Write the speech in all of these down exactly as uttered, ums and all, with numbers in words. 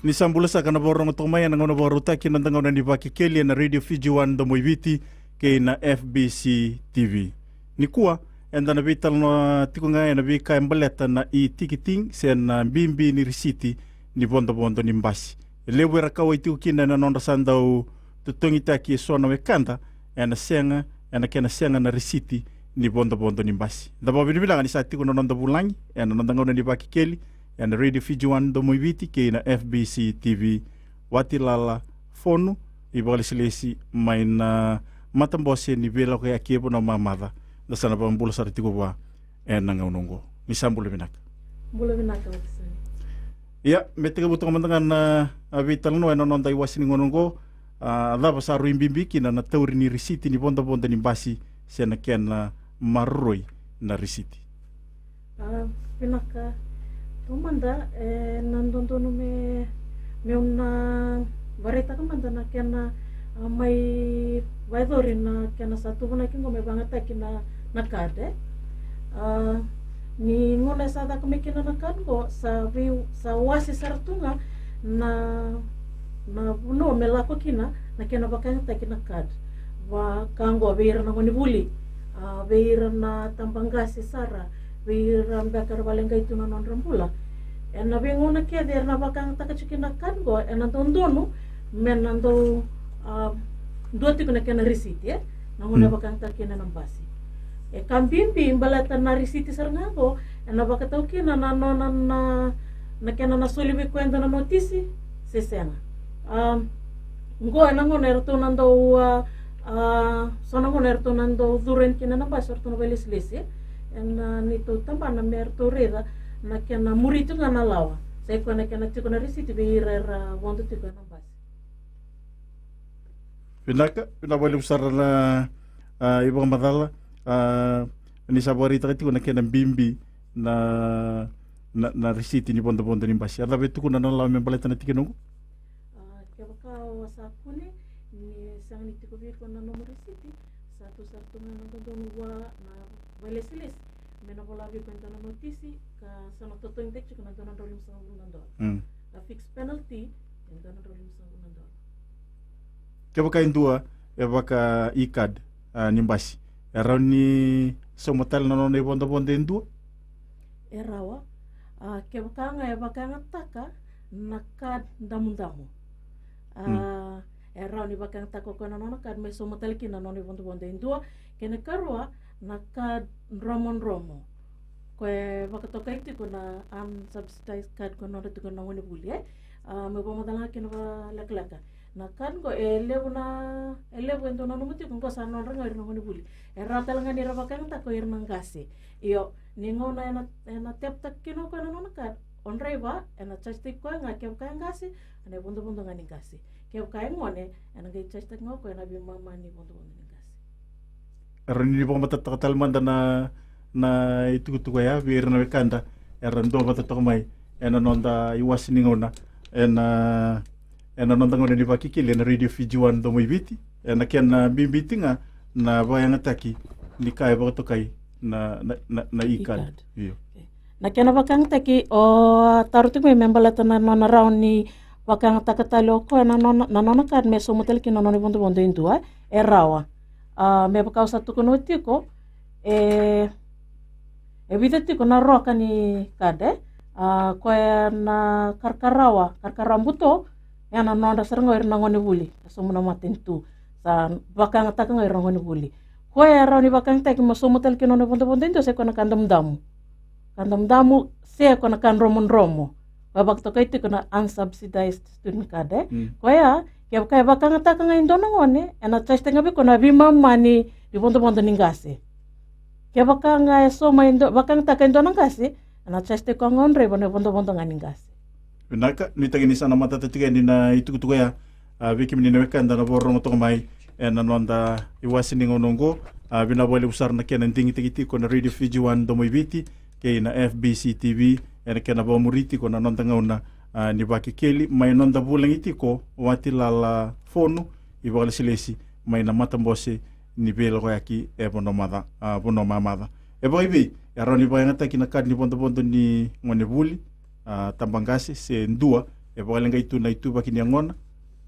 Ni sa bula saka na vakarorogo toka mai ena gauna vakarautaki na noda gauna ni Vakekeli ena Radio Fiji One Domo i Viti kei na F B C T V. Nikua eda na veitalanoa tiko ga ena veika e baleta na e-ticketing se na bibi ni risiti ni vodovodo ni basi. E levu era kauwai tiko kina ena nodra sa dau totogitaki eso na wekada ena sega, ena kena sega na risiti ni vodovodo ni basi. Da vakavinavinaka ni sa tiko na noda vulagi ena noda gauna ni Vakekeli ena Radio Fiji One Domo i Viti kei na F B C T V, Watilala Fonu, ivakalesilesi mai na matabose ni veilakoyaki e vanua mamaca. Da sa na vakabula sara tiko vua ena gauna oqo. Ni sa bula vinaka. Bula vinaka, Watisoni. Ia, me tekivu toka mada ga na, a, veitalanoa ena noda iwase ni gauna oqo, a, cava sa rui bibi kina na tauri ni risiti ni vodovodo ni basi se na kena maroroi na risiti? A, vinaka. Taumada, e, na dodonu me, meu na varaitaka mada na kena, a, mai vakayacori na kena sa tuvunaki oqo me vayagataki na, na card, e. A, ni gauna e sa caka mai kina na card oqo, sa vei, sa wase sara tu ga na, na vanua me lako kina na kena vakayagataki na card. Vaka oqo vei ira na gonevuli, a, vei ira na tabaqase sara, vei ira beka era vakaleqai tu na nodra bula. Ena veigauna kece era na vakayagataka tiko kina na card oqo, ena dodonu me na dau, a, dua tiko na kena risiti, e, na gauna e vakayagataka kina na basi. E ka bibi baleta na risiti sara ga oqo, ena vakatau kina na nona na, na kena na soli vei koya e dua na notisi se sega. A, oqo ena gauna eratou na dau, a, a, so na gauna eratou na dau curu yani kina na basi eratou na vakalesilesi ena neitou tabana me ratou raica na kena muri tiko ga na lawa. Sa i koya na kena tiko na risiti vei ira era vodo tiko ena basi. Vinaka, vinaka vakalevu sara na, a, ivakamacala, a, ni sa vakaraitaka tiko na kena bibi na, na, na risiti ni vodovodo ni basi. A cava e tukuna na lawa me baleta na tikina oqo? A, kevaka o sa kune ni sega ni tiko vei iko na nomu risiti, sa tu sara tu ga na dodonu vua na vakalesilesi me na vola vei iko e dua na notisi ka sa na totogitaki tiko na dua na drau limasagavulu na dola. Mm. A fixed penalty e dua na drau limasagavulu na dola. Kevaka e dua e vaka e-card, a, ni basi, e rawa ni sauma tale na nona ivodovodo e dua? E rawa. A, kevaka ga e vakayagataka na card damudamu. A, mm, e rawa ni vakayagataka o koya na nona card me sauma tale kina na nona ivodovodo e dua. Kena ikarua, na card dromodromo. Koya e vakatokai tiko na unsubsidized card koya nodra tiko na gonevuli, e. A, meu vakamacala ga kina vakalekaleka. Na card qo e levu na, e levu e dau nanuma tiko qo sa nodra ga o ira na gonevuli. E rawa tale ga ni ra vakayagataka o ira na qase. Io, ni gauna ena, ena tap-taki kina o koya na nona card, o draiva ena charge-taki koya ga kevaka e qase, ena ivodovodo ga ni qase. Kevaka e gone, ena qai charge-taki ga o koya na veimama ni vodovodo ni qase. E rawa ni vakamatatataka tale mada na, na itukutuku ya vei ira na wekada era duavata toka mai ena noda iwase ni gauna ena, ena noda gauna ni Vakekeli ena Radio Fiji One Domo i Viti, ena kena bibi tiko ga na vakayagataki ni ka e vakatokai na, na, na, na e-card. E-card. Io. Na kena vakayagataki, o taro tiko mai me baleta na nona rawa ni vakayagataka tale o koya na nona, na nona card me sauma tale kina na nona ivodovodo e dua, e rawa. A, me vaka au sa tukuna oti tiko, e, e vica tiko na roka ni card, e. A, koya na karakarawa, karakarawa buto, ya na nodra sara ga o ira na gonevuli, e sauma na matanitu. Sa vakayagataka ga o ira na gonevuli. Koya e rawa ni vakayagataki me sauma tale kina na nona ivodovodo e dua, sa i koya na ka damudamu. Ka damudamu, se koya na ka dromodromo. Koya vakatokai tiko na unsubsidized student card, e. Mm. Koya, kevaka e vakayagataka ga e dua na gone, ena charge-taki ga vei koya na veimama ni vodovodo ni qase. Kevaka ga e sauma e dua, vakayagataka e dua na qase, ena charge-taki koya ga o draiva na vodovodo ga ni qase. Vinaka, nuitaki ni sa na matata tiko yani na itukutuku ya, a, vei kemuni na wekada na vakarorogo toka mai ena noda iwase ni gauna oqo. A, vinaka vakalevu sara na kena digitaki tiko na Radio Fiji One Domo i Viti kei na F B C T V ena kena vakamuri tiko na noda gauna, a, ni Vakekeli, mai noda vulagi tiko Watilala Fonu, ivakalesilesi mai na matabose ni veilakoyaki e vanua maca, a, vanua mamaca. E vakaivei e rawa ni vakayagataki na card ni vodovodo ni gonevuli, a, tabaqase se dua E vakaleqai tu na ituvaki ni yagona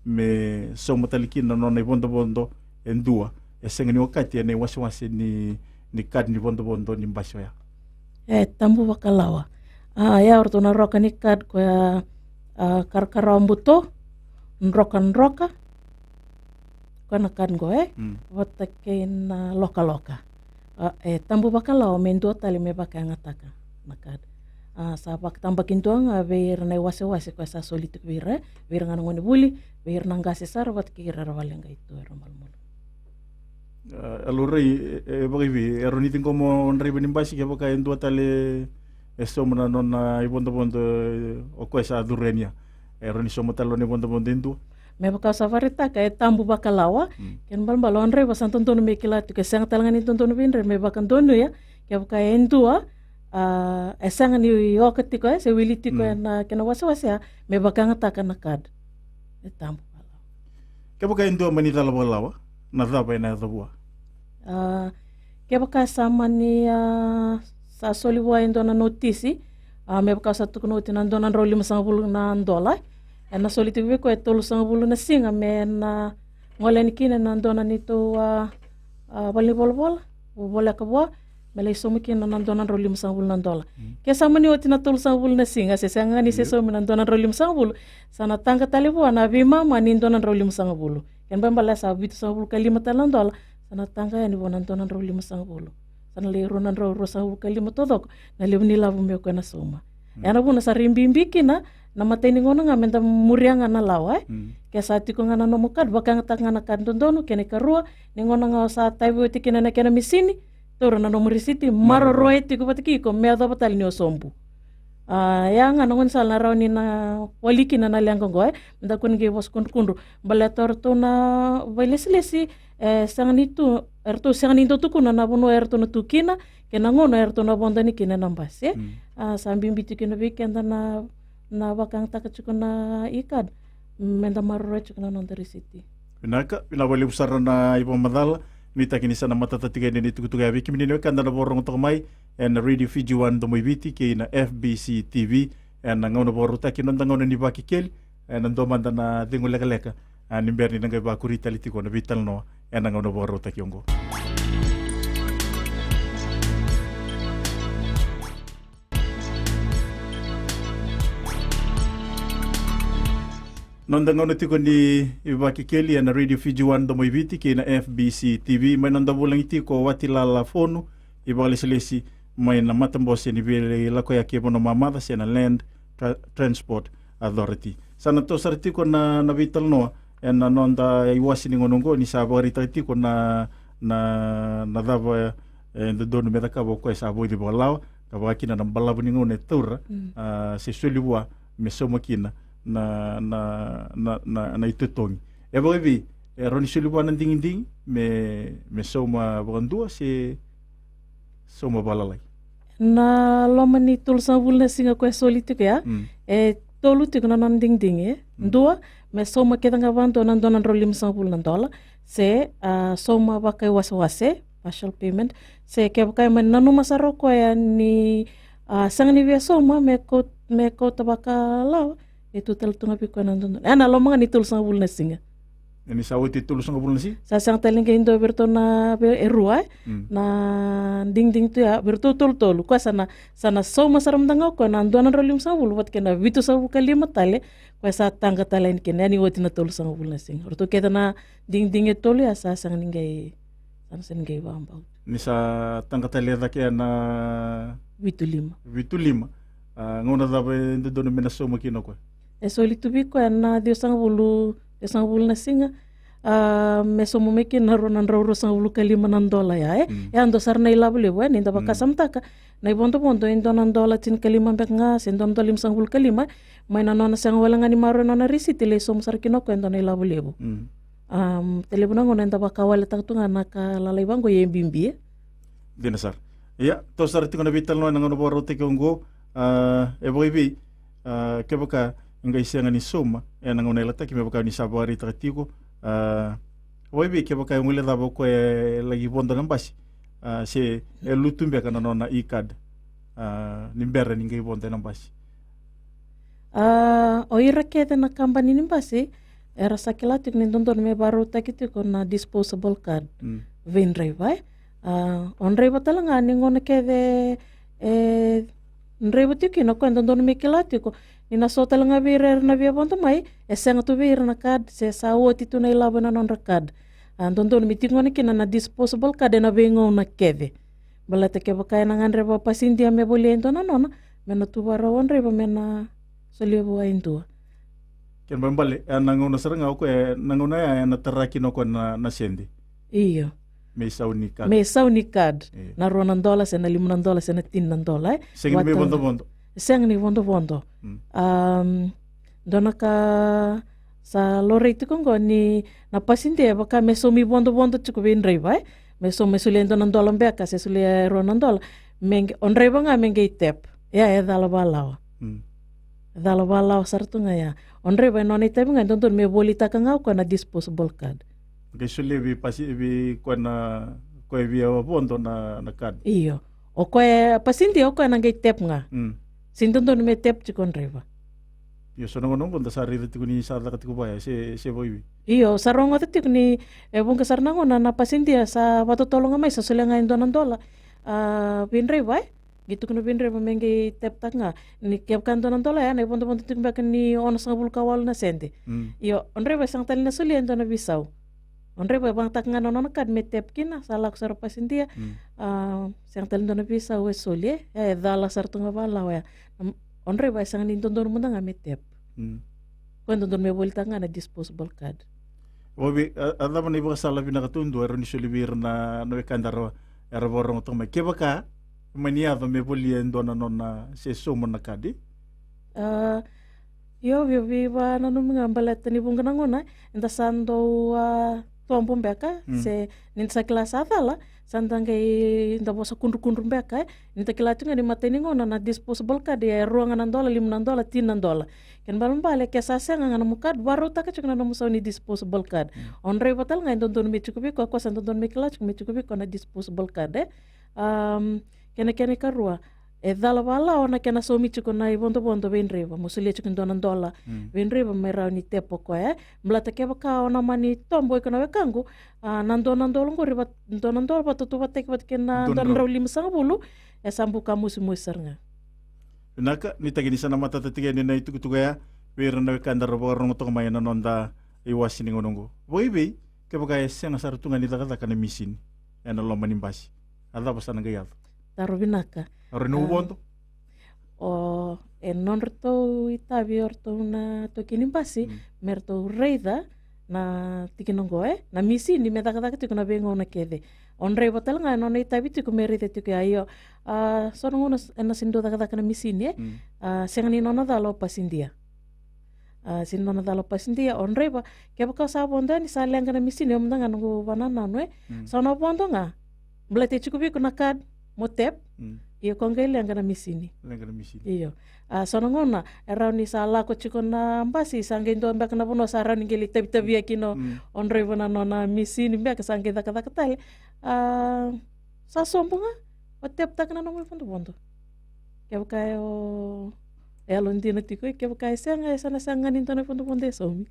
me sauma tale kina na nona ivodovodo e dua e sega ni okati ena iwasewase ni, ni kad ni vodovodo ni basi oya. E tabu vakalawa. A, ia o ratou na roka ni kad koya, a, karakarawa buto, drokadroka, koya na kad qo, e? Mm. Vata kei na lokaloka. A, e tabu vakalawa me dua tale me vakayagataka na kad. A, sa vakatabakidua ga vei ira na iwasewase koya sa soli tiko vei ira, e? Vei ira ga na gonevuli, vei ira na qase sara vata kei ira era vakaleqai tu era malumalumu. A, e laurai, e, e vakaevei, e rawa ni ciqoma o draiva ni basi kevaka e dua tale e sauma na nona ivodovodo, e, o koya sa curu yani ya. E rawa ni sauma tale nona ivodovodo e dua. Me vaka au sa vakaraitaka, e tabu vakalawa. Mm. Kena ibalebale o draiva sa dodonu me kila tiko, e sega tale ga ni dodonu vei draiva me vakadonuya kevaka e dua, a, e sega ni oka tiko, e, se wili tiko, mm, ena kena wasewase ya, me vakayagataka na kad. E tabu vakalawa. Kevaka e dua mani cala vakalawa, na cava ena yaco vua? A, kevaka sa mani, a, sa soli vua e dua na notisi, a, me vaka sa tukuna oti na dua na drau limasagavulu na dola. Ena soli tiko vei koya e tolusagavulu na siga me na gole yani kina ena dua na neitou, a, a, valenivolavola, voleka vua, me lai sauma kina na dua na drau limasagavulu na dola. Mm. Ke sa mani oti na tolusagavulu na siga, se sega ga ni se, io, saumi na dua na drau limasagavulu, sa na taqa tale vua na veimama ni dua na drau limasagavulu. Kena ibalebale sa vitusagavulu ka lima tale na dola, sa na taqa yani vua na dua na drau limasagavulu. Sa na lai rua na drau ruasagavulu ka lima taucoko na levu ni lavo me o koya na sauma. Mm. Ia na vuna sa rui bibi kina na imatai ni gauna ga me da muria ga na lawa, e? Mm. Ke sa tiko ga na nomu kad, vakayagataka ga na kad dodonu, kena ikarua, ni gauna ga o sa tauvi oti kina na kena misini, taura na nomu risiti, maroroya tiko vata kei iko me yacova tale ni o sobu. A, ia ga na gaunisala na rawa ni na wali kina na leqa oqo, e? Me da kua ni qai vosa kudrukudru. Baleta o ratou na vakailesilesi, e, sega ni tu, e ratou sega ni dau tukuna na vanua e ratou na tu kina, kei na gauna e ratou na vodo yani kina ena basi, e? Mm. A, sa bibi tiko kina vei keda na, na vakayagataka tiko na e-card, me da maroroya tiko na noda risiti. Vinaka, vinaka vakalevu sara na ivakamacala. Nuitaki ni sa na matata tiko yani na itukutuku ya vei kemuni na wekada na vakarorogo toka mai ena Radio Fiji One Domoiviti kei na F B C T V ena gauna vakarautaki, noda gauna ni Vakekeli, ena dua mada na cegu lekaleka, a, ni bera ni na qai vakuri tale tiko na veitalanoa ena gauna vakarautaki oqo. Noda gauna tiko ni Vakekeli ena Radio Fiji One Domoiviti kei na F B C T V, mai noda vulagi tiko o Watilala Fonu, ivakalesilesi mai na matabose ni veilakoyaki e vanua mamaca se na Land Tra-, Transport Authority. Sa na toso sara tiko na, na veitalanoa ena noda iwase ni gauna oqo, ni sa vakaraitaka tiko na, na, na cava e dodonu me cakava o koya sa vauci vakalawa, ka vaka kina na balavu ni gauna e taura, mm, a, se soli vua me sauma kina na, na, na, na, na itotogi. E vakaevei, e rawa ni soli vua na digidigi me, me sauma vakadua se sauma vakalalai? Na loma ni tolusagavulu na siga koya e soli tiko ya, mm, e tolu tiko na nona digidigi, e? Mm. Dua, me sauma kece ga vakadua na dua na drau limasagavulu na dola, se, a, sauma vakaiwasewase, partial payment, se kevaka e mani nanuma sara o koya ni, a, sega ni via sauma, me kau-, me kauta vakalawa, e tu tale tu ga vei koya na dodonu. Ena loma ga ni tolusagavulu na siga. E ni sa oti e tolusagavulu na siga? Sa sega tale ni qai dua vei iratou na, vei, e rua, e? Mm. Na digidigi tu ya, vei iratou tolutolu. Koya sa na, sa na sauma sara mada ga o koya na dua na drau limasagavulu vata kei na vitusagavulu ka lima tale, koya sa taqa tale yani kina, ya ni oti na tolusagavulu na siga. O ratou kece na digidigi e tolu ya sa sega ni qai, sa na sega ni qai vakabauta. Ni sa taqa tale cake ya na vitu lima. Vitu lima. A, gauna cava e dodonu me na sauma kina o koya? E soli tu vei koya na ciwasagavulu, ciwasagavulu na siga. A, me sauma mai kina na rua na drau ruasagavulu ka lima na dola ya, e? Mm. Ya dua sara na ilavo levu, e? Ni da, mm, vakasamataka na ivodovodo e dua na dola tinikalima beka ga, se dua na dola limasagavulu ka lima, mai na nona sega wale ga ni maroroya na nona risiti, lai sauma sara kina o koya e dua na ilavo levu. Mm. Am, e levu na gauna eda vakawaletaka tu ga na ka lalai vaqo, e bibi, e? Dina sara. Ia, toso sara tiko na veitalanoa ena gauna vakarautaki oqo, a, e vakaevei, a, kevaka e qai sega ni sauma ena gauna e yalataki, me vaka ni sa vakaraitaka tiko, a, vakaevei kevaka e guilecava o koya e laki vodo ena basi, a, se e lutu beka na nona e-card, a, ni bera ni qai vodo ena basi? A, o ira kece na kabani ni basi era sa kila tiko ni dodonu me varautaki tiko na disposable card vei draiva, e. A, o draiva tale ga ni gauna kece e draiva tiko kina, o koya e dodonu me kila tiko ni na so tale ga vei ira era na via vodo mai, e sega tu vei ira na card se sa oti tu na ilavo ena nodra card. A, dodonu me tiko gona kina na disposable card ena veigauna kece. Baleta kevaka ena gadreva pasidia me volia e dua na nona, me na tu vakarau o draiva me na solia vua e dua. Kena ibalebale, ena gauna sara ga o koya, na gauna ya ena tara kina o koya na, na sede. Io. Me isau ni card. Me isau ni card. Io. Na rua na dola, se na lima na dola, se na tini na dola, e. Sega ni me vodovodo. Sega ni vodovodo. Dua na ka sa laurai tiko oqo ni na pasidia e vaka me saumi vodovodo tiko vei draiva, e. Me saumi, me solia e dua na dola beka, se solia e rua na dola. Me qai, o draiva ga me qai tap. Ia, e cala valawa. E cala valawa sara tu ga ya. O draiva e nona itavi ga e dodonu me volitaka ga o koya na disposable card. Qai solia vei pasi, vei koya na, koya via vodo na, na card. Io. O koya, pasidia o koya na qai tap ga. Se dodonu me tap tiko o draiva. Io, so na gauna oqo da sa raica tiko ni sa caka tiko vaya, se, se vaivi. Io, sa rogoca tiko ni, e vuqa sara na gauna na pasidia sa vatotolo ga mai, sa solia ga e dua na dola. A, vei draiva, e. Qai tukuna vei draiva me qai tap taka ga. Ni kevaka dua na dola ya, na ivodovodo tiko beka ni onosagavulu ka walu na sede. Io, o draiva e sega tale na solia e dua na veisau. O draiva e vagataka ga na nona card me tap kina, sa lako sara pasidia. A, sega tale dua na veisau e soli, e, e cala sara tu ga valawa ya. O draiva e sega ni dodonu mada ga me tap. Koya dodonu me volitaka ga na disposable card. Vakaevei, a, a cava na ivakasala vinaka taudua e rawa ni soli vei ira na, na wekada era, era vakarorogo toka mai? Kevaka mani yaco me volia e dua na nona se sauma na card. A, io, via veivakananumi ga baleta ni vuqa na gauna eda sa dau, a, tobo beka, se ni da sa kila sa cala, sa da qai da vosa kudrukudru beka, e. Ni da kila tiko ga ni matai ni gauna na disposable card e rua ga na dola, lima na dola, tini na dola. Kena ibalebale ke sa sega ga na nomu card, varautaka tiko na nomu sau ni disposable card. O draiva tale ga e dodonu me tiko vei koya, koya sa dodonu me kila tiko me tiko vei koya na disposable card, e. Kena, kena ikarua, e cala valawa na kena saumi tiko na ivodovodo vei draiva, mo solia tiko e dua na dola vei draiva me rawa ni tap o koya, e. Baleta kevaka o na mani tobo iko na wekaqu, a, na dua na dola oqori, dua na dola vakatauvataki vata kei na dua na drau limasagavulu, e sa buka mosimosi sara ga. Vinaka, nuitaki ni sa na matata tiko yani na itukutuku ya vei ira na wekada era vakarorogo toka mai ena noda iwase ni gauna oqo. Vakaevei kevaka e sega sara tu ga ni cakacaka na misini ena loma ni basi? A cava sa na qai yaco? Taro vinaka. A rawa ni vodo? O, e nodratou itavi o ratou na toki ni basi me ratou raica na tikina oqo, e, na misini me cakacaka tiko na veigauna kece. O draiva tale ga e nona itavi tiko me raica tiko ya, io. A, so na gauna ena sega ni dau cakacaka na misini, e. A, sega ni nona cala o pasidia. A, sega ni nona cala o pasidia, o draiva, kevaka sa vodo yani sa leqa na misini, o mada ga noqu vakanananu, e. Sa na vodo ga. Baleta e tiko vei iko na card mo tap, ia ko qai leqa na misini. Leqa na misini. Io. A, so na gauna e rawa ni sa lako tiko na basi, sa qai dua beka na vanua sa rawa ni qai lai tavitavia kina o draiva na nona misini beka, sa qai cakacaka tale. A, sa sobu ga, o tap taka na nomu ivodovodo. Kevaka e o, e yalodina tiko, e, kevaka e sega, e sa na sega ga ni dua na ivodovodo e saumi.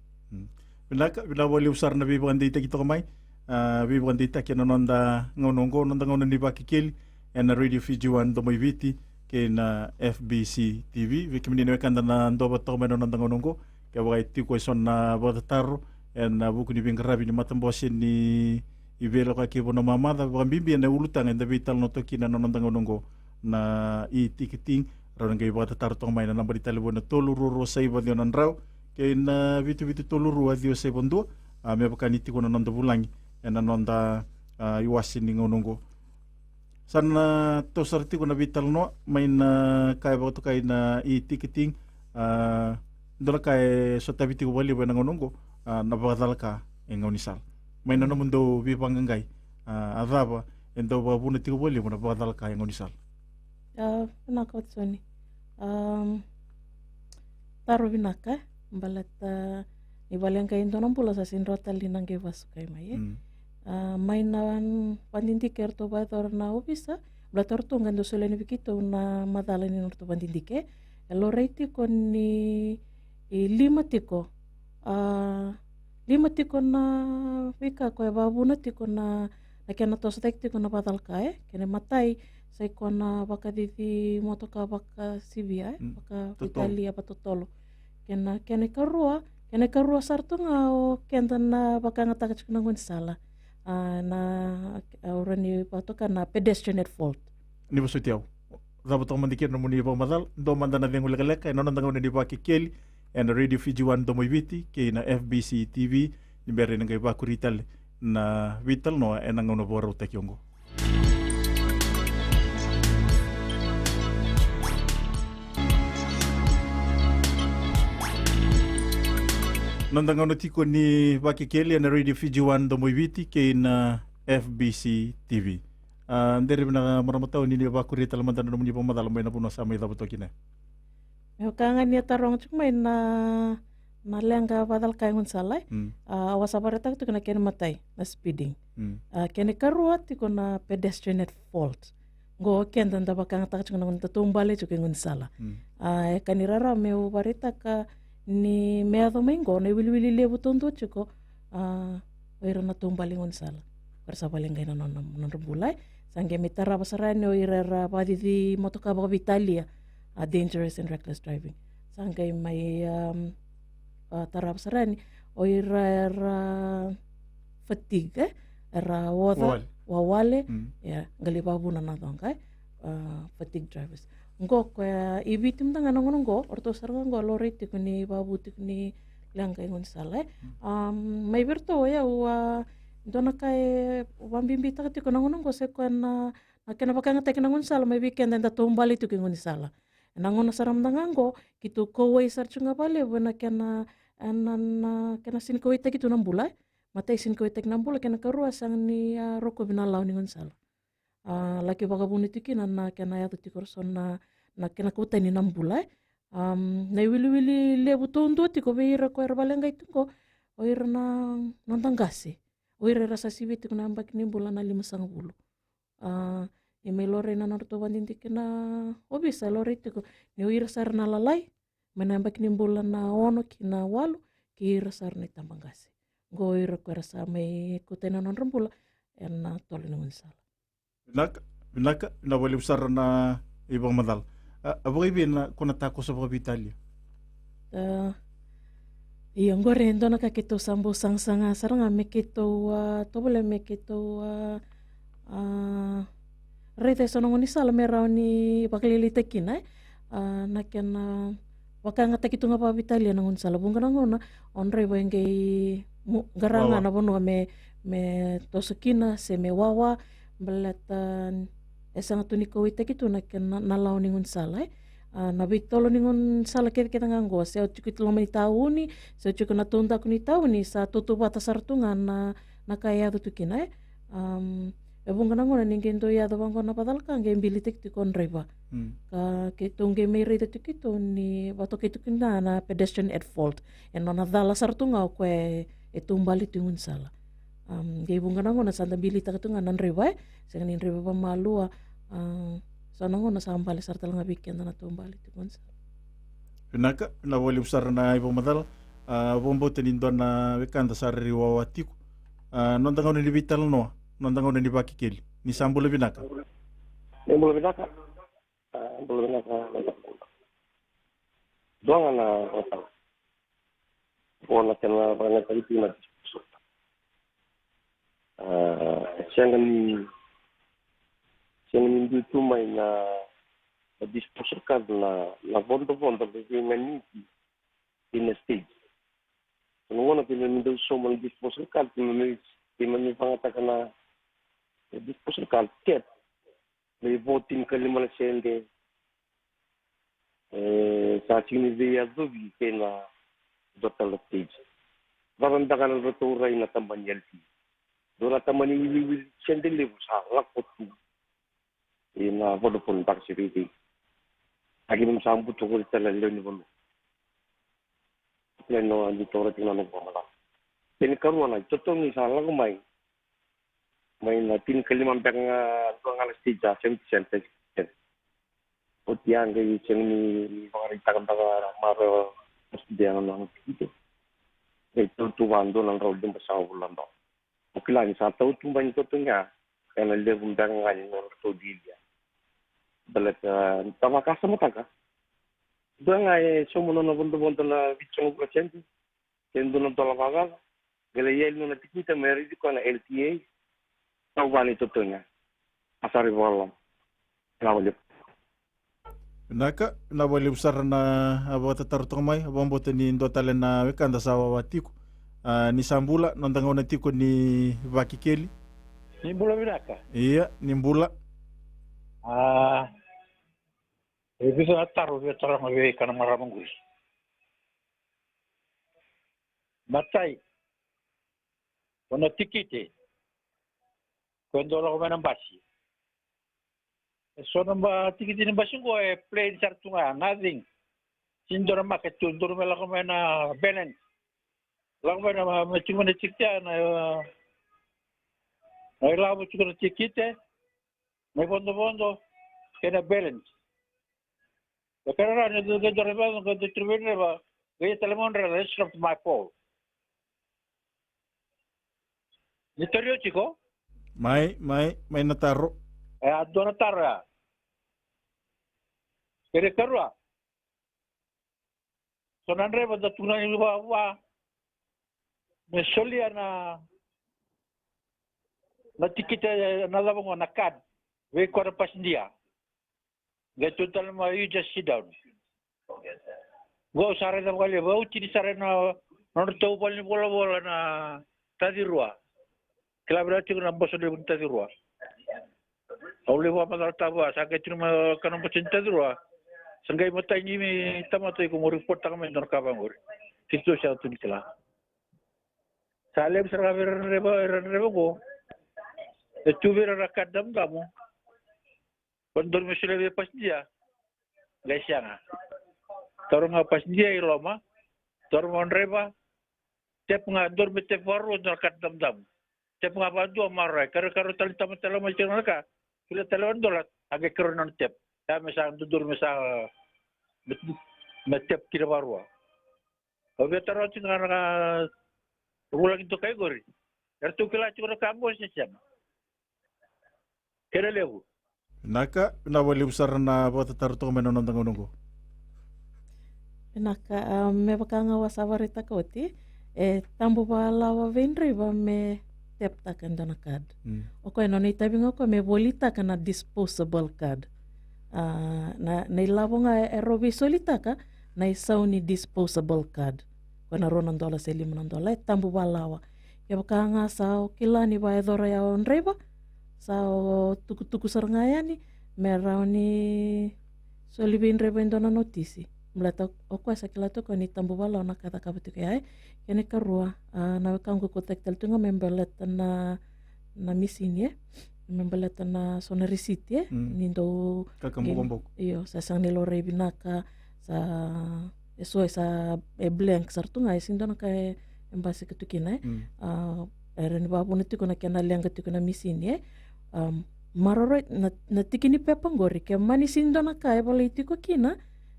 Vinaka, vinaka vakalevu sara na veivakadeitaki toka mai. A, veivakadeitaki ena noda gauna oqo, noda gauna ni Vakekeli ena Radio Fiji One, Domo i Viti, kei na F B C T V. Vei kemuni na wekada na dua vata toka mai na noda gauna oqo, kevaka e tiko eso na vakatataro ena vuku ni veiqaravi ni matabose ni veilakoyaki e vanua mamaca, vakabibi ena ulutaga eda veitalanoa toka kina ena noda gauna oqo, na e-ticketing, rawa ni qai vakatataro toka mai na naba ni talevoni na tolu rua rua saiva ciwa na drau kei na vitu vitu tolu rua ciwa saiva dua. A, me vaka ni tiko na noda vulagi ena noda, a, iwase ni gauna oqo. Sa na toso sara tiko na veitalanoa mai na ka e vakatokai na e-ticketing. A, dua na ka e sotavi tiko vakalevu ena gauna oqo, a, na vakacalaka e gaunisala. Mai na nomudou veivaqaqai, a, a cava e dau vakavuna tiko vakalevu na vakacalaka e gaunisala? A, vinaka Watisoni. Am, taro vinaka, e, baleta ni vakaleqai e dua na bula sa sega ni rawa tale ni na qai vakasukai mai, e. A, mai na vakadidike eratou vakayacora na ovisa, baleta o ratou ga e dau solia yani vei keitou na macala ni nodratou vakadidike. E laurai tiko ni, e, lima tiko, a, lima tiko na veika koya e vakavuna tiko na, na kena toso cake tiko na vakacalaka, e? Kena imatai, sa i koya na vakacici motoka vakasivia, e? Mm. Vakavitalia, vakatotolo. Kena, kena ikarua, kena ikarua sara tu ga o keda na vakayagataka tiko na gaunisala. A, na, a, au rawa ni vakatoka na pedestrian at fault. Ni vosoti au. Cava toka mada kina na nomuni vakamacala, dua mada na cegu lekaleka, ena noda gauna ni Vakekeli, ena Radio Fiji One Domo i Viti, kei na F B C T V, ni bera ni qai vakuri tale na veitalanoa ena gauna vakarautaki oqo. Noda gauna tiko ni Vakekeli ena Radio Fiji One Domo i Viti kei na F B C T V. A, dere vinaka marama tau ni ni vakuri tale mada na nomuni vakamacala mai na vanua sa mai cava toka kina. Meu ka ga ni a taroga tiko mai na, na leqa vakacalaka e gaunisala, e? Mm. A, au a sa vakaraitaka tiko na kena imatai, na speeding. Mm. A, kena ikarua tiko na pedestrian at fault. Qo keda da vakayagataka tiko na gauna da taubale tiko e gaunisala. Mm. A, e ka ni rarawa meu vakaraitaka ni me yaco mai qo na iwiliwili levu taudua tiko, a, o ira na taubale e gaunisala. Ko ira sa vakaleqai na nona, nodra bula, e. Sa qai mai tarava sara yani o ira era vakacici motoka vakavitalia, a, dangerous and reckless driving. Sa qai mai, um, a, tarava sara yani o ira era fatigue, e? Era oca, wawale. Wawale. Mm. Ia, qai lai vakavuna na coqa, e? A, fatigue drivers. Qo koya i Viti mada ga na gauna qo, o ratou sara ga qo laurai tiko ni vakavu tiko ni leqa e gaunisala, e? Mm. Um, mai vei ratou, o yau, a, dua na ka e vakabibitaka tiko na gauna qo se koya na, na kena vakayagataki na gaunisala mai vei keda eda taubale tiko e gaunisala. Ena gauna sara mada ga qo, keitou kauwai sara tu ga vakalevu ena kena, ena, na kena sega ni kauwaitaki tu na bula, e? Matai, sega ni kauwaitaki na bula, kena ikarua, sega ni, a, rokovi na lawa ni gaunisala. A, laki vakavuna tiko kina na kena yaco tiko eso na, na kena kau tani na bula, e. Am, na iwiliwili levu taudua tiko vei ira ko era vakaleqai tiko qo, o ira na noda qase. O ira era sa sivia tiko na yabaki ni bula na limasagavulu. A, ni mai laurai na nodratou vakadidike na ovisa, laurai tiko ni o ira sara na lalai mai na yabaki ni bula na ono ki na walu, kei ira sara na itabaqase. Qo o ira ko era sa mai kau tani na nodra bula ena tolo ni gaunisala. Vinaka, vinaka, vinaka vakalevu sara na ivakamacala. A, a vakaivei na ko na takoso vakavitalia? A, ia, qori e dua na ka keitou sa bau sagasaga sara ga me keitou, a, tovolea me keitou, a, a, raica eso na gaunisala me rawa ni vakalailaitaki kina, e? A, na kena vakayagataki tu ga vakavitalia na gaunisala. Vuqa na gauna o draiva e qai mu-, qara ga na vanua me, me toso kina se me wawa, baleta e sega tu ni kauwaitaki tu na kena, na lawa ni gaunisala, e? A, na veitolo ni gaunisala kecekece ga qo, se o tiko i loma ni tauni, se o tiko na taudaku ni tauni, sa tautauvata sara tu ga na, na ka e yaco tu kina, e? Am, e vuqa na gauna ni qai dau yaco vaqo na vakacalaka, qai bilitaki tiko o draiva. Mm. Ka keitou qai mai raica tiko keitou ni vakatokai tiko kina na pedestrian at fault. E nona cala sara tu ga o koya e, e taubale tu i gaunisala. Am, qai vuqa na gauna sa da bilitaka tu ga na draiva, e? Sega ni draiva vakamalua, a, so na gauna sa bale sara tale ga vei keda na taubale tiko gaunisala. Vinaka, vinaka vakalevu sara na ivakamacala. A, vakabauta ni dua na wekada sa rairai wawa tiko. A, noda gauna ni veitalanoa, noda gauna ni Vakekeli. Ni sa bula vinaka. Ni bula vinaka. A, bula vinaka. Dua ga na vakayagataki. O na kena vakayagataki tu na disposal. A, sega ni, sega ni dui tu mai na, na disposal card na, na vodovodo me veiganiti ina stage. Na gauna kina ni dau sauma na disposal card, kina ni, kina ni vakayagataka na, na disposal card, kep. Me vo tinikalima na sede, e, sa sega ni veiyacovi kei na dua tale na stage. Vakadaka na nodratou rai na tabana ni L T. Dua na tabana ni wiliwili sede levu sa lako tu ina Vodafone Park se vei vei. A, keimami sa buto qori tale na lewe ni vanua. Ena noqu, ni taura tiko na noqu vakamacala. Kena ikarua na itotogi sa lako mai, mai na tinikalima beka ga, dua ga na stage a seventy cents. Oti ya qai sega ni, ni vakaraitaka beka na marau e Australia na nona tikite. Qai tau tu va dua na drau limasagavulu na dola. O kila ni sa tau tu bai ni totogi ya, ena levu beka ga ni nodratou lialia. Baleta ni ta vakasamataka. Dua ga e sauma nona vodovodo na vitusagavulu na sede. Ke dua na dola vakacaca, qai lai yali nona tikite me raici koya na L T A. Tau va ni totogi ya. A sa rai vakaloloma. Vinaka vakalevu. Vinaka, vinaka vakalevu sara na, a, vakatataro toka mai, a, vakabauta ni dua tale na wekada sa wawa tiko. A, ni sa bula, noda gauna tiko ni Vakekeli. Ni bula vinaka. Ia, ni bula. A, e vica na taro via taroga vei kena marama qori. Matai, o na tikite, ko e dau lako mai na basi. E so na ba tikite ni basi qo e plain sara tu ga, nothing. Sega ni dua na mark tu, dua me lako mai na balance. Lako mai na, me tiko mai na tikite, na, na ilavo tiko na tikite, na ivodovodo, kei na balance. E kere rawa ni dua, dua, dua, dua, dua, dua, dua, dua, dua, dua, dua, tale mo dra, that's not my fault. Ni tauri au tiko? Mai, mai, mai na taro. E, a dua na taro ya. Kere karua. So na draiva da tukuna ni vava. Me solia na, na tikite na cava qo na card. Vei koya na pasidia. Qai tu tale mai, you just sit down. Qo sa raica vakalevu, au tini sara ena nodratou valenivolavola na Tacirua. Kila vinaka tiko na boso levu ni Tacirua. Au lai vakamacalataka vua, sa qai tini mai kana boso ni Tacirua. Sa qai matai ni mai tamata iko mo ripottaka mai dua na ka vaqori. Keitou sa tu ni kila. Sa levu sara ga vei ira na draiva, ira na draiva qo. E tu vei ira na card damudamu. Ko dodonu me solia vei pasidia. Qai sega. Taura ga pasidia i loma. Taura ga o draiva. Tap ga, dodonu me tap vakarua dua na card damudamu. Tap ga vakadua maroroi. Karua, karua tale ni tamata tale mai tiko na ka. Solia tale o dola. A qai karua na nona tap. Ya me sa dodonu me sa me, me tap kina vakarua. Au via taroga tiko ga na ka vulagi toka i qori. Eratou kila tiko na ka qo se sega? Kena levu. Vinaka, vinaka vakalevu sara na vakatataro toka mai na noda gauna qo. Vinaka, a, me vaka ga au a sa vakaraitaka oti, e tabu vakalawa vei draiva me tap-taka e dua na card. Mm. O koya na nona itavi ga o koya me volitaka na disposable card. A, na, na ilavo ga e, e rau veisolitaka, na isau ni disposable card. Ko na rua na dola se lima na dola, e tabu vakalawa. Kevaka ga sa o kila ni vakayacora ya o draiva, sa o tukutuku sara ga yani, me rawa ni soli vei draiva e dua na notisi. Baleta o koya sa kila tu o koya ni tabu vakalawa na ka e cakava tiko ya, e. Kena ikarua, a, na wekaqu, kauta tale tu ga me baleta na, na misini, e. Me baleta na so na risiti, e. Mm. Ni dau kakabokoboko. Io, sa sega ni laurai vinaka, sa, e so e sa, e blank sara tu ga, e sega ni dua na ka e, e basika tu kina, e. Mm. A, e rawa ni vakavuna tiko na kena leqa tiko na misini, e. Am, maroroi, na, na tiki ni pepa qori, ke mani sega ni dua na ka e volai tiko kina,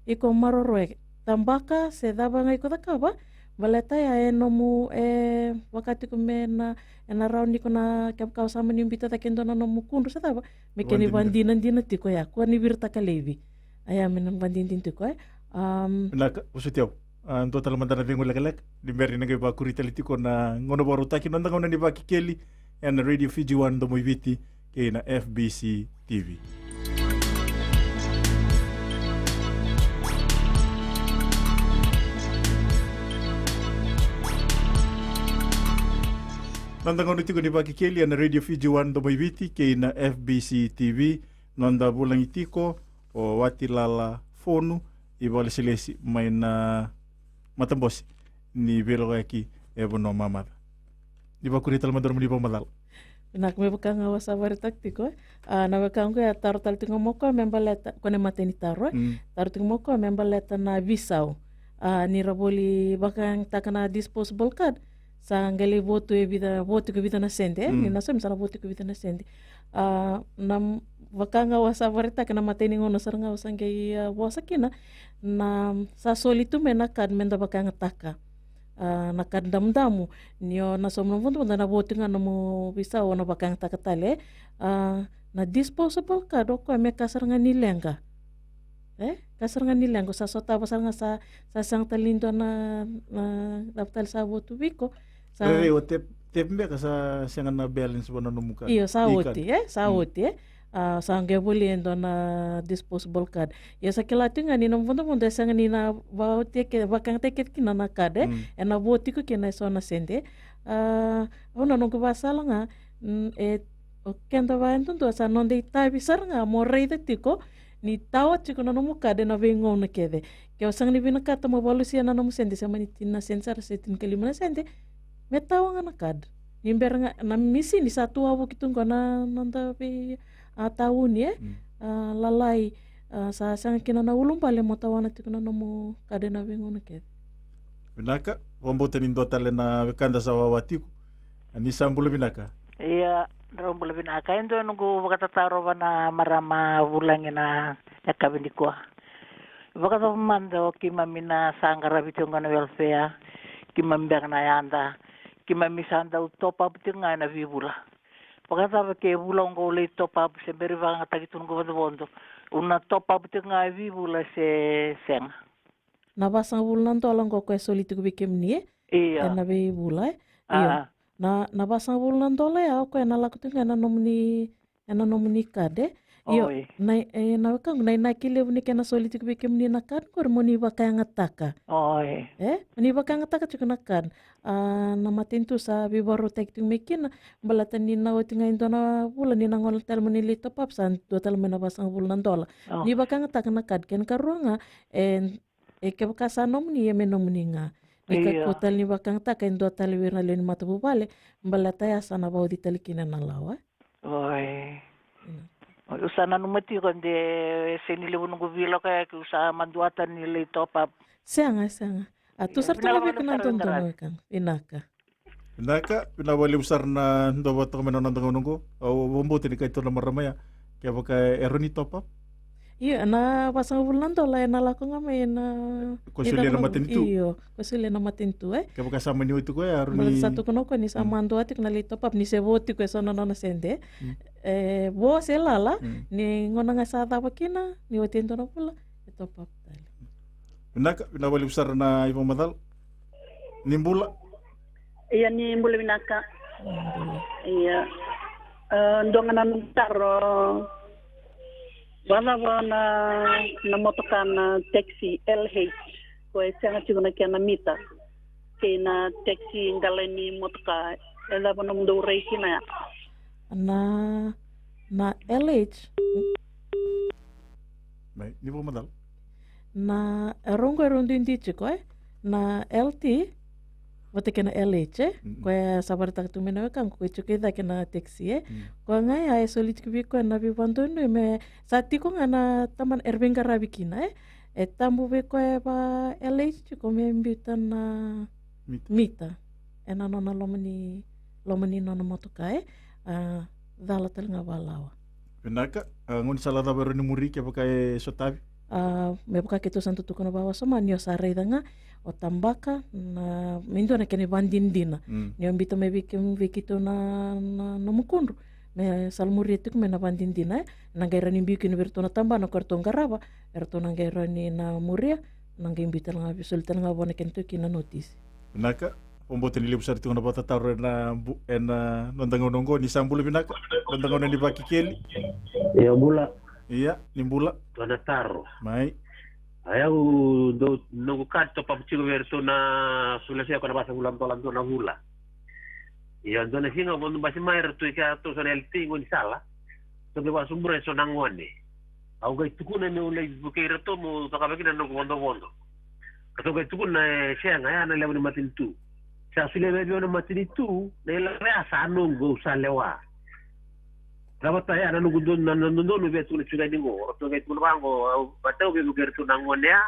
iko maroroi, tabaka se cava ga iko cakava, baleta ya e nomu, e, vaka tiko me na, e na rawa ni ko na, kevaka o sa mani biuta cake e dua na nomu kudru se cava, me kena ivakadinadina tiko ya, kua ni viritaka laivi. A ya me na ivakadinadina tiko, e. Am, vinaka, vosoti au. A, dua tale mada na cegu lekaleka ni bera ni qai vakuri tale tiko na gauna vakarautaki, noda gauna ni Vakekeli ena Radio Fiji One Domoiviti kei na F B C T V. Noda gauna tiko ni Vakekeli ena Radio Fiji One Domoiviti kei na F B C T V. Noda vulagi tiko o Watilala Fonu, ivakalesilesi mai na matabose ni veilakoyaki e vanua mamaca. Ni vakuria tale mada nomuni vakamacala. Vinaka, me vaka ga au a sa vakaraitaka tiko, e. A, na wekaqu ya, taro tale tiko mai o koya me baleta, ko na imatai ni taro, e. Mm. Taro tiko mai o koya me baleta na veisau. A, ni ra voli vakayagataka na disposable card, sa qai lai vo tu e vica, vo tiko e vica na sede, e. Mm. Ni na saumi sa na vo tiko e vica na sede. A, na m-, Vaka ga au a sa vakaraitaka na imatai ni gauna sara ga au sa qai, a, vosa kina, na sa soli tu mai na kad me da vakayagataka. A, na kad damudamu, ni o na sauma na vudavuda na vo tu ga nomu veisau o na vakayagataka tale. A, na disposable kad o koya me ka sara ga ni leqa. E? Ka sara ga ni leqa, sa sotava sara ga sa, sa sega tale ni dua na, na, na cava tale sa vo tu vei iko. Sa Rairai, o tep, tep beka sa sega na balance vua na nomu kad. Io, sa oti, e? Sa oti, e? A, sa qai voli e dua na disposable kad. Ia sa kila tu ga ni nomu vudavuda e sega ni na vaoti e ke, vakayagataki kina na kad, e? E na vo tiko kina e so na sede. A, au na noqu vasala ga, mm, e, o keda va e dodua sa noda itavi sara ga mo raica tiko ni tawa tiko na nomu kad e na veigauna kece. Ke o sega ni vinakata mo valusia na nomu sede, se mani tini na sede sara se tinikalima na sede, me tawa ga na kad. Ni bera ga na misini sa tu wavoki tu qo na noda vei, a, tauni, e? A, lalai, a, sa sega kina na ulubale mo tawana tiko na nomu kad e na veigauna kece. Vinaka, vakabauta ni dua tale na wekada sa wawa tiko. A, ni sa bula vinaka. Ia, drau bula vinaka. E dua noqu vakatataro vua na marama vulagi na yakavi nikua. Vakacava mada o keimami na sa qaravi tiko ga na welfare, keimami beka na yada, keimami sa dau top up tiko ga e na veivula. Vakacava ke vula oqo au lai top up, se bera ni vakayagataki tu noqu vodovodo, au na top up tiko ga e veivula se sega? Na vasagavulu na dola oqo koya e soli tiko vei kemuni, e? Io. E na veivula, e? Io. Na, na vasagavulu na dola ya o koya e na lako tiko ga e na nomuni, e na nomuni kad, e? Io. Oi. Na, e, na wekaqu, na inaki levu ni kena soli tiko vei kemuni na kad qori mo ni vakayagataka. Oi. E? Mo ni vakayagataka tiko na kad. A, na matanitu sa veivakarautaki tiko mai kina, baleta ni na oti ga e dua na vula ni na gole tale mo ni lai top up, sa dua tale mai na vasagavulu na dola. O. Ni vakayagataka na kad, kena karua ga, e, e kevaka sa nomuni, e me nomuni ga. Ni kakua tale ni vakayagataka e dua tale vei ira na lewe ni matavuvale, baleta ya sa na vauci tale kina na lawa. Oi. Oi, au sa nanuma tiko de sega ni levu noqu veilakoyaki, au sa madua tani ni lai top up. Sega, sega. A, tu sara tu ga vei iko na dodonu, wekaqu. Vinaka. Vinaka, vinaka vakalevu sara na dua vata toka mai na noda gauna oqo. Au vakabauta ni kaya tu na marama ya, kevaka e rawa ni top up. Io, na vasagavulu na dola e na lako ga mai na, ko solia na matanitu. Io, ko solia na matanitu, e. Kevaka sa mani oti koya, e rawa ni. Sa tukuna o koya ni sa madua tiko na lai top up, ni se vo tiko e so na nona sede. E vo se lala, ni gauna ga sa cava kina, ni oti e dua na vula, e top up tale. Vinaka, vinaka vakalevu sara na ivakamacala. Ni bula. Ia, ni bula vinaka. Ni bula. Ia. E, dua ga na noqu taro. Vakacava na, na motoka na taxi L H, ko e sega tiko na kena mita, kei na taxi qala ni motoka, e cava nomudou rai kina ya? Na, na L H. Mai, ni vakamacala. Na, e rau qo e rau duidui tiko, e? Na L T vata kei na L H, e? Koya sa vakaraitaka tu mai na wekaqu, ko e tiko i cake na taxi, e? Koya ga ya e soli tiko vei koya na veivakadonui me sa tiko ga na tabana era veiqaravi kina, e? E tabu vei koya va L H tiko me biuta na mita. Mita. E na nona loma ni, loma ni nona motoka, e? A, cala tale ga vakalawa. Vinaka, a, gaunisala cava e rawa ni muri kevaka e sotavi? A, me vaka keitou sa dau tukuna vakawasoma, ni o sa raica ga, o tabaka, na, me dua na kena ivakadinadina. Ni o biuta mai vei ke, vei keitou na, na, na mukudru, me salamuria tiko mai na ivakadinadina, e? Na qai rawa ni biu kina vei iratou na tabana ko iratou qarava, eratou na qai rawa ni na muria, na qai biu tale ga, soli tale ga vua na kena itaukei na notisi. Vinaka, vakabauta ni levu sara tiko na vakatataro e na bu-, e na noda gauna oqo, ni sa bula vinaka, noda gauna ni Vakekeli. Io, bula. Ia, ni bula. Dua na taro. Mai. A, au dau, noqu kad top up tiko vei iratou na solia vei au ko na vasagavulu na dola dua na vula. Ia, dua na siga au vodo basi mai, eratou i kea, ratou so na L T qo ni sala. Ratou qai vakasubura e so na gone. Au qai tukuna meu lai vukei iratou meu cakava kina na noqu vodovodo. Ratou qai tukuna, e, sega, ya na lewa ni matanitu. Sa solia vei au na matanitu, na ilavo ya sa noqu, au sa lewa. Ravata ya na noqu dodonu, na, na dodonu vei iratou na tiko yani qo. Ratou qai tukuna vaqo, au, vata au veivuke iratou na gone ya.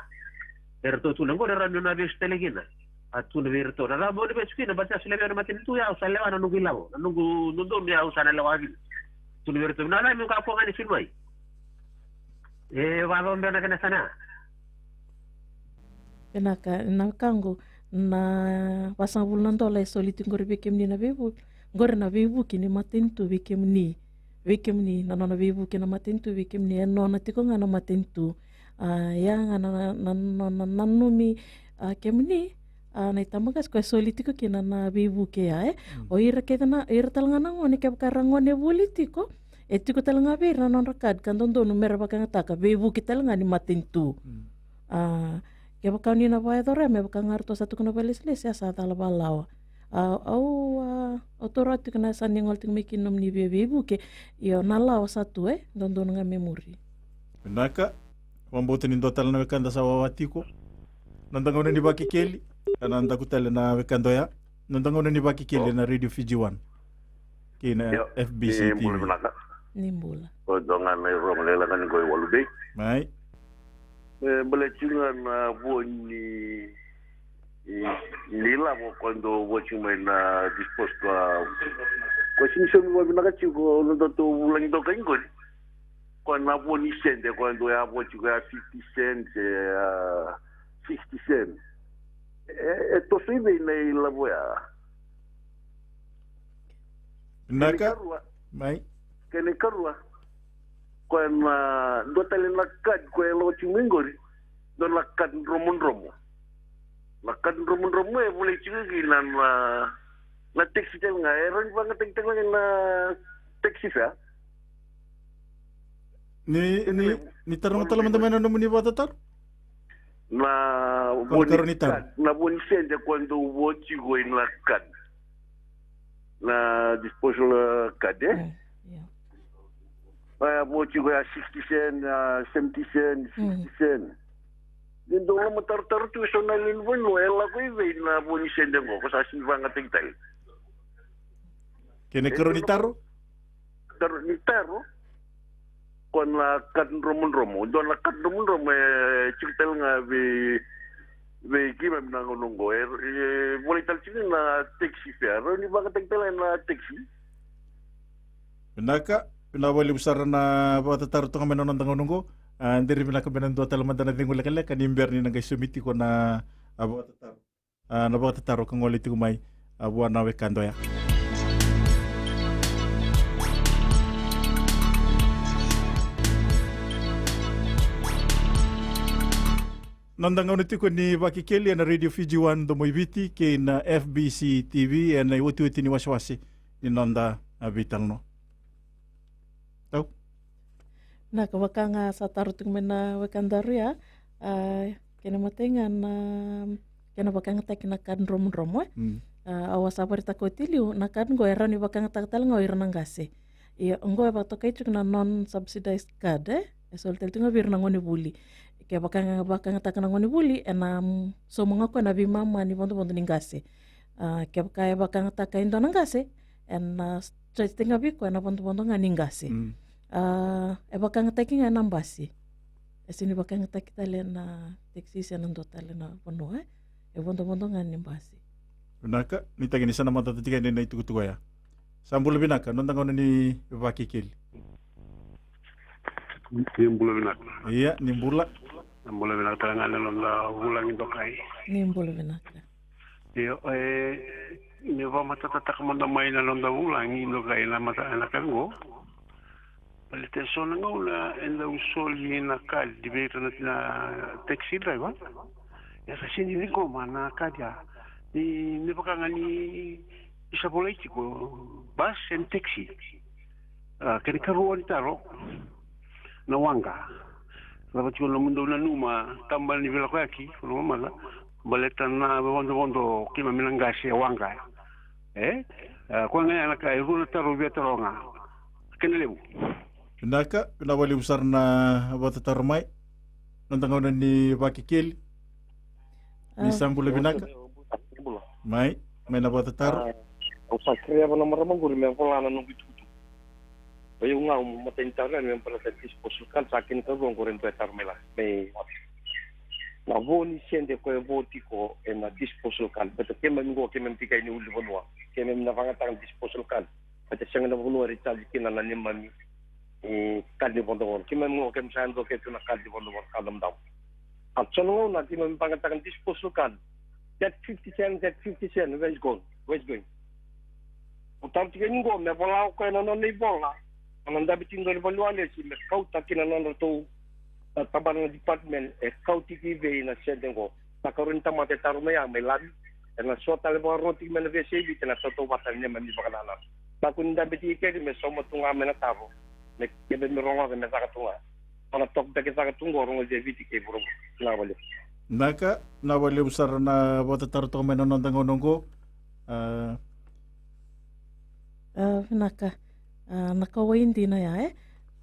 Eratou tukuna qo, e rawa ni na vesu tale kina. A tukuna vei iratou, na cava mo na vesu kina, baleta sa solia vei au na matanitu ya, au sa lewa na noqu ilavo. Na noqu dodonu ya, au sa na lewa kina. Sulu vei iratou. Na lai me ka ko ga ni sulu mai. E vacava beka na kena sana. Vinaka, na wekaqu, na vasagavulu na dola e soli tiko qori vei kemuni na veivu-, qori na veivuke ni matanitu vei kemuni. Vei kemuni, na nona veivuke na matanitu vei kemuni, e nona tiko ga na matanitu. A, ia ga na, na, na, na, nanumi, a, kemuni, a, na itabaqase ko e soli tiko kina na veivuke ya, e. Mm. O ira kece na, ira tale ga na gone, kevaka era gone voli tiko, e tiko tale ga vei ira na nodra kad ka dodonu me ra vakayagataka veivuke tale ga ni matanitu. Mm. A, kevaka ni na vakayacora ya, me vaka ga ratou sa tukuna vakalesilesi, a sa cala valawa. A, au, a, au taura tiko na yasana ni gole tiko mai kina nomuni via veivuke, io na lawa sa tu, e, dodonu ga me muri. Vinaka, vakabauta ni dua tale na wekada sa wawa tiko. Noda gauna ni Vakekeli, ena daku tale na wekada oya. Noda gauna ni Vakekeli na Radio Fiji One kei na Io, F B C ni bula T V. Vinaka. Ni bula. O dua ga na irogo lekaleka ni qo i Walu Bay. Mai. E, baleti ga na vo ni, ni, ni lavo ko dou vo tiko mai na disposal. Ko sini somi vakavinaka tiko na dou vulagi dokai qori. Ko na vo ni sede ko dou ya vo tiko ya fifty cents, e, a, sixty cents. E, e toso i vei na ilavo ya? Vinaka. Kena ikarua. Mai. Kena ikarua. Ko na dua tale na kad ko e lako tiko mai qori. Dua na kad dromodromo. Na kad dromodromo e volai tiko kina na, na, na taxi tale ga. E rawa ni vakayagataki tale ga na taxi fare. Ni, ni, ni taroga tale mada mai na nomuni vakatataro? Na vo ni kad, na vo ni sede ko dou vo tiko i na kad. Na disposal, e, kad, e? Mm, io. E, vo tiko ya sixty cents, a, seventy cents, sixty cents. Ni dou loma tarotaro tu e so na lewe ni vanua, e lako i vei na vo ni sede qo, ko sa sini vakayagataki tale. Kena ikarua ni taro? Taro ni taro. Ko na kad dromodromo. Dua na kad dromodromo e tiko tale ga vei, vei keimami na gauna oqo. E, e volai tale tiko na taxi fare. Rawa ni vakayagataki tale na taxi. Vinaka, vinaka vakalevu sara na vakatataro toka mai na noda gauna oqo. A, deri vinaka beka na dua tale mada na cegu lekaleka ni bera ni na qai saumi tiko na, a, vakatataro. A, na vakatataro ka gole tiko mai, a, vua na wekada oya. Noda gauna tiko ni Vakekeli ena Radio Fiji One Domo i Viti kei na F B C T V ena iotioti ni wasewase ni noda, a, veitalanoa. Tau. Na ka vaka ga sa taro tiko mai na wekadaru ya, a, kena imatai ga na, kena vakayagataki na kad dromodromo, e. Mm. A, au a sa vakaraitaka oti e liu, na kad qo e rawa ni vakayagataka tale ga o ira na qase. Ia, qo e vakatokai tiko na non-subsidized card, e. E soli tale tiko ga vei ira na gonevuli. Ke vaka-, vakayagataka na gonevuli, ena, mm, sauma ga o koya na veimama ni vodovodo ni qase. A, kevaka e vakayagataka e dua na qase, ena, a, straight tiko ga vei koya na vodovodo ga ni qase. Mm. A, e vakayagataki ga ena basi. E sini vakayagataki tale ena taxi se na dua tale na vanua, e. E vodovodo ga ni basi. Vinaka, nuitaki ni sa na matata tiko yani na itukutuku oya. Sa bula vinaka, noda gauna ni Vakekeli. Ni bula vinaka. Ia, ni bula. Ni bula vinaka tale ga na noda vulagi dokai. Ni bula vinaka. Io, e, ni vakamatatataka mada mai na noda vulagi dokai na mata, na ka qo. Baleta e so na gauna e dau soli na kadi vei ira na, na taxi driver. Ia sa sini ciqoma na kadi ya. Ni, ni vaka ga ni, ni sa volai tiko bus and taxi. A, kena ikarua ni taro. Na waqa. Cava tiko na nomudou nanuma, taba ni veilakoyaki, na mamaca, baleta na vodovodo keimami na qase e waqa. E? A, koya ga ya na ka e rua na taro via taroga. Kena levu. Vinaka, vinaka vakalevu sara na vakatataro mai. Noda gauna ni Vakekeli. Ni sa bula vinaka. Bula. Mai, mai na vakatataro. A, au sa kereva na marama qori me vola na noqu itukutuku. Vei au ga au matai ni taro yani me baleta disposal card, sa kena ikarua qori e dua e taro mai la. Me, na vo ni sede ko e vo tiko ena disposal card. Baleta keimami qo, keimami tiko i ni ulunivanua. Keimami na vakayagataka na disposal card. Baleta e sega na vanua e recharge kina na neimami, e, card ni vodovodo. Keimami qo, keimami sa yadua kece tu na card ni vodovodo, card damudamu. A so na gauna keimami vakayagataka disposable card. That fifty cent, that fifty cent, where is going? Where is going? Au tarogi tiko yani qo me vola o koya na nona ivola. Ena dabe tiko e dua na valeniwalesi me kauta kina na nodratou, a, tabana na department, e kau tiko i vei na sede qo. Sa karua ni tamata e taro mai ya, mai Lami. Ena so tale vakarorogo tiko mai na veiyasai Viti, ena tautauvata ni neimami vakanananu. Sa kua ni dabe tiko i keri me sauma tu ga mai na taro. Me kebe me rogoca me caka tu ga. Ena toka beka e caka tu qo, rogoci e Viti kei vuravura. Vinaka vakalevu. Vinaka, vinaka vakalevu sara na vakatataro toka mai na noda gauna qo. A, A, vinaka. A, na kauwai dina ya, e?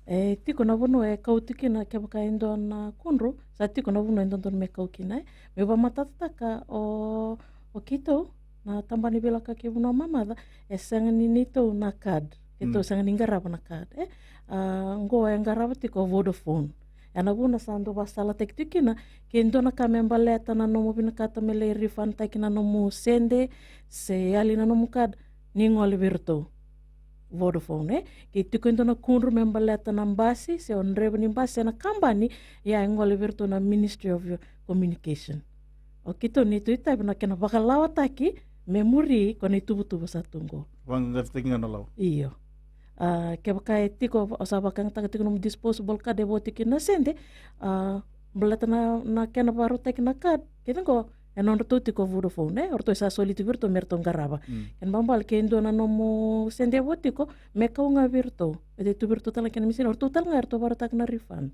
E tiko na vanua e kau tiko kina kevaka e dua na kudru, sa tiko na vanua e dodonu me kau kina, e? Meu vakamatatataka o, o keitou, na tabana ni veilakoyaki vanua mamaca, e sega ni neitou na card. Keitou, mm, sega ni qarava na card, e? A, qo e qarava tiko o Vodafone. Ena vuna sa dau vakasalataki tiko kina, ke dua na ka me baleta na nomu vinakata me lai refund taki na nomu sede, se yali na nomu card, ni gole vei iratou Vodafone, e? Ke tiko e dua na kudru me baleta na basi, se o draiva ni basi, se na kabani, ia e gole vei iratou na Ministry of Communication. O keitou neitou itavi na kena vakalawataki me muri ko na ituvatuva sa tu qo. Vaqaqacotaki ga na lawa. Io. A, kevaka e tiko, o sa vakayagataka tiko nomu disposable card e vo tiko kina na sede, a, baleta na, na kena vakarautaki na card, kece qo, e nodratou tiko Vodafone, e? O ratou sa soli tiko vei iratou me ratou qarava. Mm. Kena ibalebale ke dua na nomu sede e vo tiko, me kau ga vei iratou. E tu vei iratou tale ga kena misini, o ratou tale ga eratou vakarautaka na refund.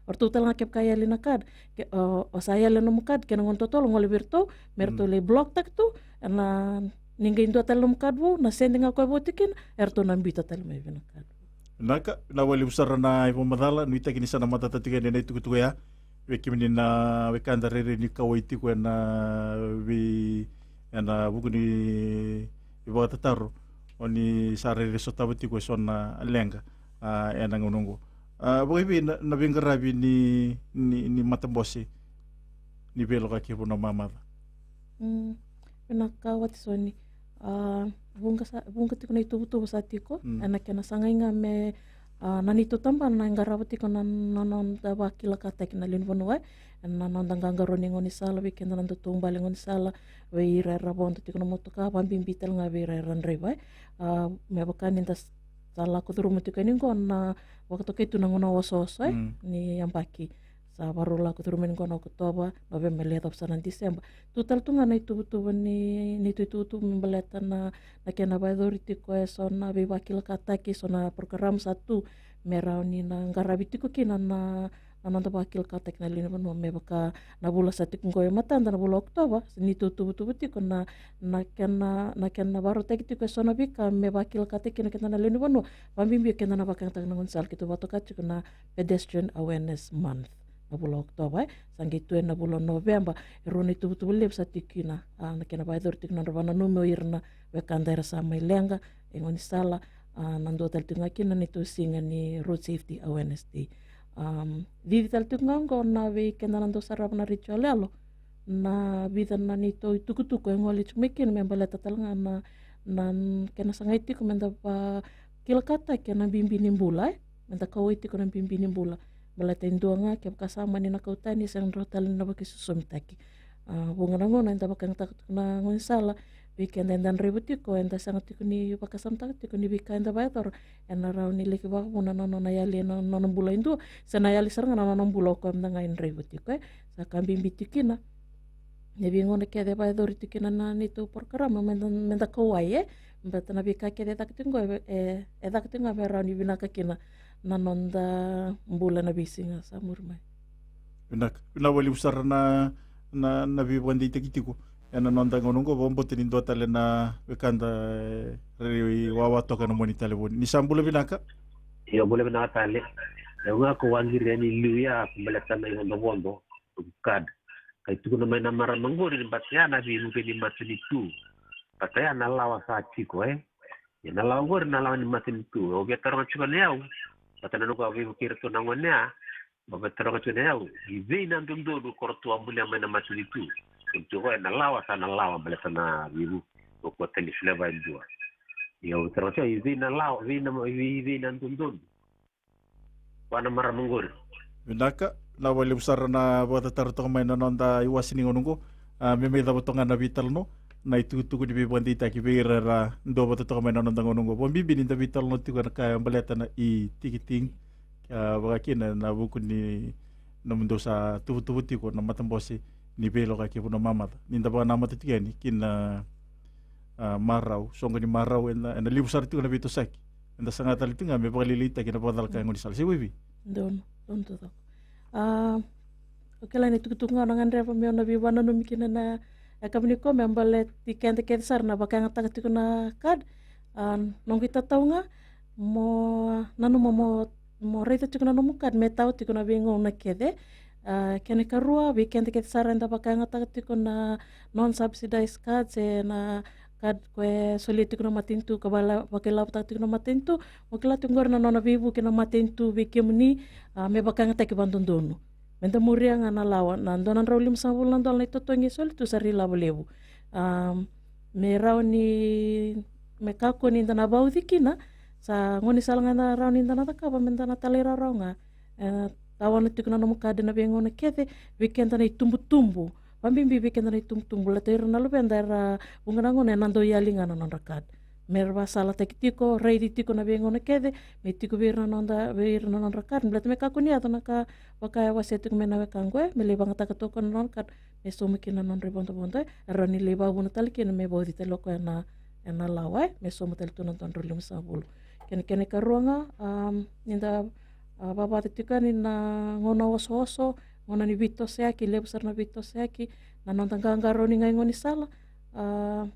O ratou tale ga kevaka e yali na card, ke, o, o sa yali na nomu card, kena gauna totolo, gole vei iratou, me ratou, mm, lai block taki tu, ena, ni qai dua tale nomu card vou, na sede ga koya vo tiko kina, eratou na biuta tale mai vei na card. Vinaka, vinaka vakalevu sara na ivakamacala, nuitaki ni sa na matata tiko yani na itukutuku ya. Vei kemuni na wekada rairai ni kauwai tiko ena vei, ena vuku ni vakatataro, o ni sa rairai sotava tiko eso na leqa, a, ena gauna oqo. A, vakaivei na, na veiqaravi ni, ni, ni matabose ni veilakoyaki vanua mamaca? Mm, vinaka Watisoni. A, vuqa sa, vuqa tiko na ituvatuva sa tiko, mm, ena kena sagai ga me, a, na neitou tabana e qarava tiko na, na noda vakilakataki na lewe ni vanua, e? Ena noda qaqarauni gaunisala, vei keda na noda taubale gaunisala, vei ira era vodo tiko na motoka, vakabibi tale ga vei ira era draiva, e? A, me vaka ni da s-, sa lako curuma tiko yani qo na vakatokai tu na gauna osooso, e? Mm. Ni yabaki. Sa vakarau lako curuma yani qo na Okotova, Noveba, me lai yacova sara na Diseba. Tu tale tu ga na ituvatuva ni, neitou ituvatuva me baleta na, na kena vakayacori tiko eso na veivakilakataki, eso na program sa tu me rawa ni na qaravi tiko kina na, na noda vakilakataki na lewe ni vanua, me vaka na vula sa tiko qo e matada, na vula Okotova, sa neitou tuvatuva tiko na, na kena, na kena vakarautaki tiko eso na veika me vakilakataki kina keda na lewe ni vanua, vakabibi o keda na vakayagataka na gaunisala, keitou vakatoka tiko na Pedestrian Awareness Month, na vula Okotova, e? Sa qai tu ena vula Noveba, e rua na ituvatuva levu sa tiko kina, a, na kena vakayacori tiko na nodra vakananumi o ira na wekada era sa mai leqa e gaunisala, a, na dua tale tiko ga kina na neitou siga ni Road Safety Awareness Day. Am, cici tale tiko ga oqo na vei keda na dau sarava na retio yaloyalo, na vica na neitou itukutuku e gole tiko mai kina me baleta tale ga na, na kena sagai tiko me da vakilakataki na bibi ni bula, e? Me da kauwai tiko na bibi ni bula. Baleta e dua ga, kevaka sa mani na kau tani, e sega ni rawa tale ni na vakaisosomitaki. A, vuqa na gauna eda vakayagataka tiko na gaunisala, vei keda eda draiva tiko, eda sega tiko ni vakasamataka tiko ni veika eda vakayacora ena rawa ni laki vakavuna na nona yali na nona bula e dua, se na yali sara ga na nona bula o koya mada ga e draiva tiko, e? Sa ka bibi tiko kina. Na veigauna kece e vakayacori tiko kina na neitou porokaramu, me da, me da kauwai, e? Baleta na veika kece e caka tiko qo, e, e, e caka tiko ga me rawa ni vinaka kina na noda bula ena veisiga sa muri mai. Vinaka, vinaka vakalevu sara na, na, na veivakadeitaki tiko ena noda gauna oqo. Vakabauta ni dua tale na wekada, e, rairai wawa toka ena mua ni talevoni. Ni sa bula vinaka. Io, bula vinaka tale. Au ga ko waqiri yani liu ya, ko baleta na ivodovodo, card. Ka tukuna mai na marama qori ni bata ya na veivuke ni matanitu. Bata ya na lawa sa tiko, e? Ia na lawa qori na lawa ni matanitu. Au via taroga tiko na yau. Bata na noqu a veivuke iratou na gone ya. Au via taroga tiko na yau. I vei na dodonu ko ratou a bulia mai na matanitu? Keitou tukuna na lawa sa na lawa baleta na veivuke. Ko kua tani suleva e dua. Io, tara sa i vei na lao, vei na, vei, vei na dodonu. Vua na marama qori. Vinaka, na vakalevu sara na vakatataro toka mai na noda iwasi ni gauna oqo. A, me mai cava toka ga na veitalanoa, na itukutuku ni veivakadeitaki vei ira era dua vata toka mai na noda gauna oqo. Vakabibi ni da veitalanoa tiko na ka e baleta na e-ticketing. A, vakakina na vuku ni nomudou sa tuvatuva tiko na matabose ni veilakoyaki e vanua mamaca. Ni da vakanamata tiko yani ki na, a, marau, soqo ni marau, ena, ena levu sara tiko na veitosoyaki. Eda saga tale tiko ga me vakalailaitaki na vakacalaka e gaunisala. Se vei vei? Donu, donu toka. A, o kila ni tukutuku ga na gadreva me o na veivakananumi kina na, e, yakavi nikua me baleti keda kece sara na vakayagataka tiko na card. A, noqu itatau ga, mo nanuma mo, mo raica tiko na nomu card me tawa tiko na veigauna kece. A, kena ikarua, vei keda kece sara eda vakayagataka tiko na non-subsidized card, se na card ko e solia tiko na matanitu, ka vala-, vakailavotaka tiko na matanitu, mo kila tiko qori na nona veivuke na matanitu vei kemuni, a, me vakayagataki vakadodonu. Me da muria ga na lawa, na dua na drau limasagavulu na dola na itotogi e soli tu sa ri lavo levu. A, me rawa ni, me kakua ni da na vauci kina, sa gaunisala ga na rawa ni da na cakava, me da na talairawarawa ga. E, tawana tiko na nomu card ena veigauna kece, vei keda na itubutubu. Vabibi vei keda na itubutubu, baleta ira na luveda era vuqa na gauna ena dau yali ga na nodra card. Me ra vakasalataki tiko, raici tiko na veigauna kece, me tiko vei ira na noda, vei ira na nodra card. Baleta me kakua ni yaco na ka vaka e wasea tiko mai na wekaqu, e, me lai vakayagataka toka na nona card, me sauma kina na nodra ivadavada, e, era ni lai vakavuna tale kina me vauci tale o koya ena, ena lawa, e, me sauma tale tu na dua na drau limasagavulu. Kena, kena ikarua ga, am, ni da, a, vavaca tiko yani na gauna osooso, gauna ni veitosoyaki, levu sara na veitosoyaki, na noda qaqarauni ga i gaunisala, a,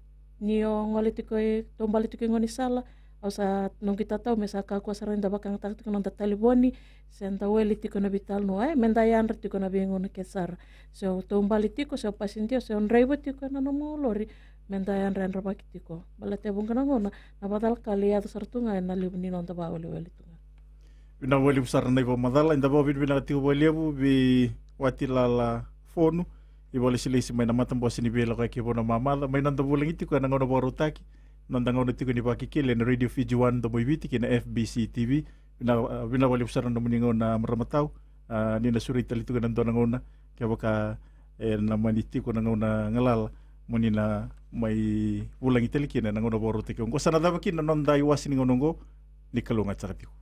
ni o gole tiko e, taubale tiko i gaunisala, au sa noqu itatau me sa kakua sara ni da vakayagataka tiko na noda talevoni, se da wele tiko na veitalanoa, e, me da yadra tiko na veigauna kece sara. Se o taubale tiko, se o pasidia, se o draiva tiko ena nomu lori, me da yadrayadravaki tiko. Baleta e vuqa na gauna, na vakacalaka e yaco sara tu ga ena levu ni noda vakawelewele tu ga. Vinaka vakalevu sara na ivakamacala, eda vakavinavinaka tiko vakalevu vei Watilala Fonu, ivakalesilesi mai na matabose ni veilakoyaki e vanua mamaca, mai noda vulagi tiko ena gauna vakarautaki, noda gauna tiko ni Vakekeli ena Radio Fiji One, Domoiviti kei na F B C T V. Vinaka, a, vinaka vakalevu sara na nomuni gauna, a, marama tau. A, ni na sureti tale tiko ena dua na gauna, kevaka, e, na mani tiko na gauna galala, mo ni na mai vulagi tale kina ena gauna vakarautaki oqo. Sa na cava kina na noda iwasi ni gauna oqo, ni kalougata saka tiko.